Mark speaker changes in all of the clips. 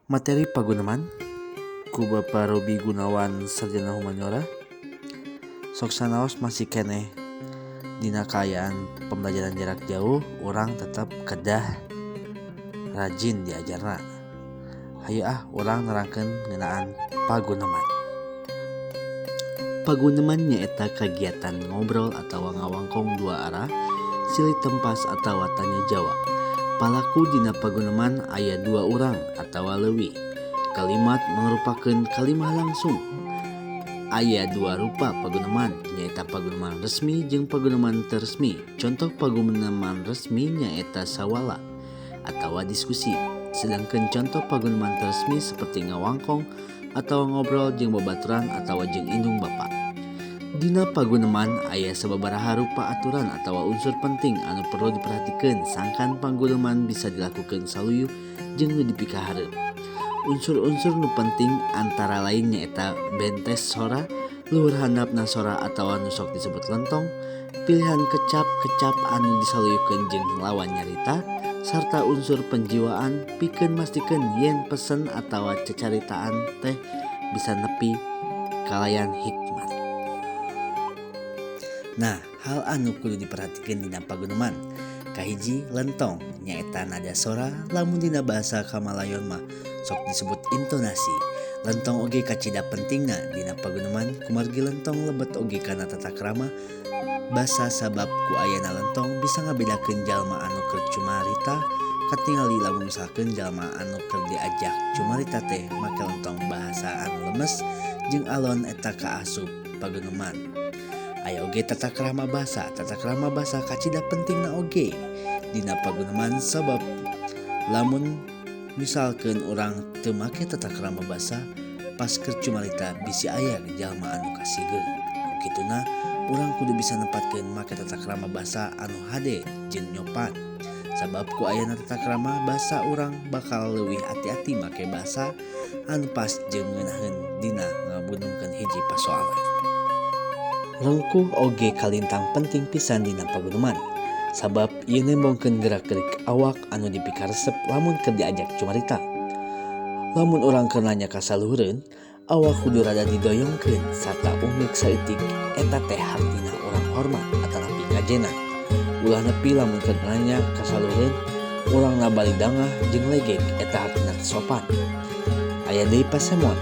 Speaker 1: Materi paguneman ku Bapak Robi Gunawan, Sarjana Humaniora. Sok sanaos masih keneh dina kaayaan pembelajaran jarak jauh, urang tetap kedah rajin diajarna. Hayu ah, urang nerangkeun ngeunaan paguneman. Paguneman nyaeta kagiatan ngobrol atawa ngawangkong dua arah, silih tempas atawa tanya jawab. Palaku dina paguneman aya dua urang atawa leuwih. Kalimat mangrupakeun kalimah langsung. Aya dua rupa paguneman, nyaeta paguneman resmi jeung paguneman teu resmi. Contoh paguneman resmi nyaeta sawala atawa diskusi. Sedangkeun contoh paguneman teu resmi seperti ngawangkong atawa ngobrol jeung babaturan atawa jeung indung bapa. Dina paguneman aya sababaraha rupa aturan atawa unsur penting anu perlu diperhatikeun sangkan paguneman bisa dilakukeun saluyu jeung nu dipikahareup. Unsur-unsur nu penting antara lain nyaeta bentes sora, luhur handapna sora atawa nu sok disebut lentong, pilihan kecap-kecap anu disaluyukeun jeung lawan nyarita, sarta unsur penjiwaan pikeun mastikeun yen pesen atawa cacaritaan teh bisa nepi kalayan hikmat. Nah, hal anu kudu diperhatikeun dina paguneman. Kahiji, lentong nyaeta nada sora, lamun dina bahasa Kamalayon mah sok disebut intonasi. Lentong oge kacida pentingna dina paguneman kumargi lentong lebet oge kana tata krama basa, sabab ku ayana lentong bisa ngabedakeun jalma anu keur cumarita katingali. Lamun misalkeun jalma anu keur diajak cumarita teh make lentong bahasa anu lemes jeung alon, eta kaasup paguneman. Aya oge tata krama basa. Tata krama basa kacida pentingna oge dina paguneman, sabab lamun misalkeun urang teu make tata krama basa pas keur cumarita, bisi aya jalma anu kasigeun. Ku kituna urang kudu bisa nempatkeun make tata krama basa anu hade jeung nyopan, sabab ku ayana tata krama basa urang bakal leuwih hati-hati make basa anu pas jeung ngeunaheun dina ngabunungkeun hiji pasoalan. Rengkuh oge kalintang penting pisan dina paguneman, sabab ieu nembongkeun gerak-gerik awak anu dipikaresep lamun keur diajak cumarita. Lamun urang keur nanya ka saluhureun, awak kudu rada didoyongkeun sarta unggeuk saeutik, eta teh hartina urang hormat atanapi kajena. Ulah nepi lamun keur nanya ka saluhureun urang nabali dangah jeung legeg, eta hartina teu sopan. Aya deui pasemon.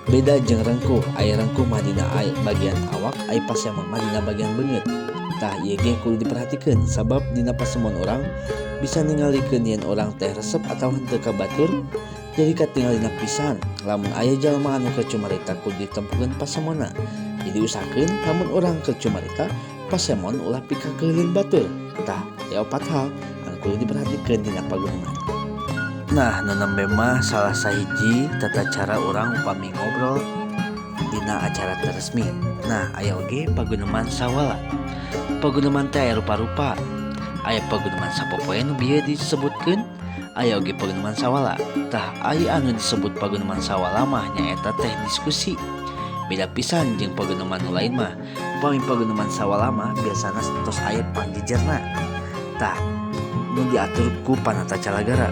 Speaker 1: Beda jeung rengkuh, aya rengkuh mah dina bagian awak, aya pasemon mah dina bagian beungeut. Tah, ieu ge kudu diperhatikeun, sabab dina pasemon urang bisa ningalikeun yen urang teh resep atawa henteu ka batur. Jadi katingalina pisan lamun aya jalma anu keur cumarita kudu ditempukeun pasemonna. Jadi usahakeun lamun urang keur cumarita, pasemon ulah pikakeuleun batur. Tah, aya opat hal anu kudu diperhatikeun dina paguneman. Nah, nu nembe mah salah sahiji tata cara urang upami ngobrol dina acara teu resmi. Nah, aya oge paguneman sawala. Paguneman teh aya rupa-rupa. Aya paguneman sapopoe nu bieu disebutkeun, aya oge paguneman sawala. Tah, aya anu disebut paguneman sawala mah nyaeta teh diskusi. Beda pisan jeung paguneman nu lain mah. Upami paguneman sawala mah biasana tos aya pangjejerna. Tah, nu diatur ku panata calagara.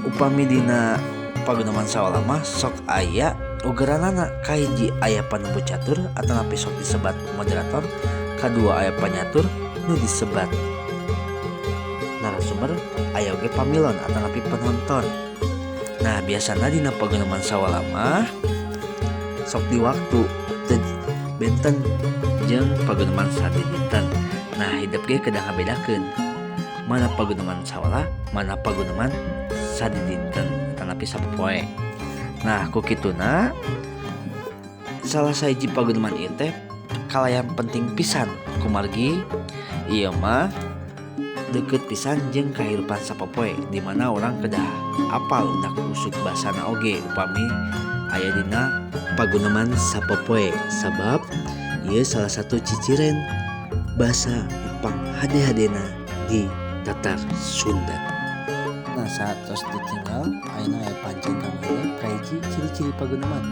Speaker 1: Upami dina paguneman sawala mah sok aya ugeranana. Kahiji, aya panembu catur atanapi sok disebat moderator, kadua aya panyatur nu disebat narasumber, aya oge pamilon atanapi penonton. Nah, biasana dina paguneman sawala mah sok di waktu teu benten jeung paguneman sadidinten. Nah, hidep ge kedah ngabedakeun mana paguneman sawala, mana paguneman sadidinten atanapi sapopoe. Nah, ku kituna salah sahiji paguneman ieu teh kalayan penting pisan kumargi ieu mah deukeut pisan jeung kahirupan sapopoe, di mana urang kedah apal undak usuk basana oge upami aya dina paguneman sapopoe, sabab ieu salah satu ciciren basa pang hade-hadena di Tatar Sunda. Nah, saat tos ditinggal, ayeuna aya pancen kanggo hidep. Kahiji, ciri-ciri paguneman.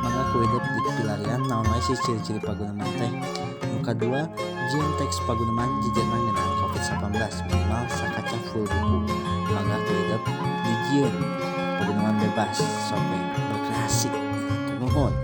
Speaker 1: Mangga ku hidep dipilarian naon wae sih ciri-ciri paguneman teh. Nu kadua, jieun teks paguneman jejerna ngeunaan COVID-19 minimal sakaca full buku. Mangga ku hidep dijieun paguneman. bebas, sok we berkreasi. Nuhun.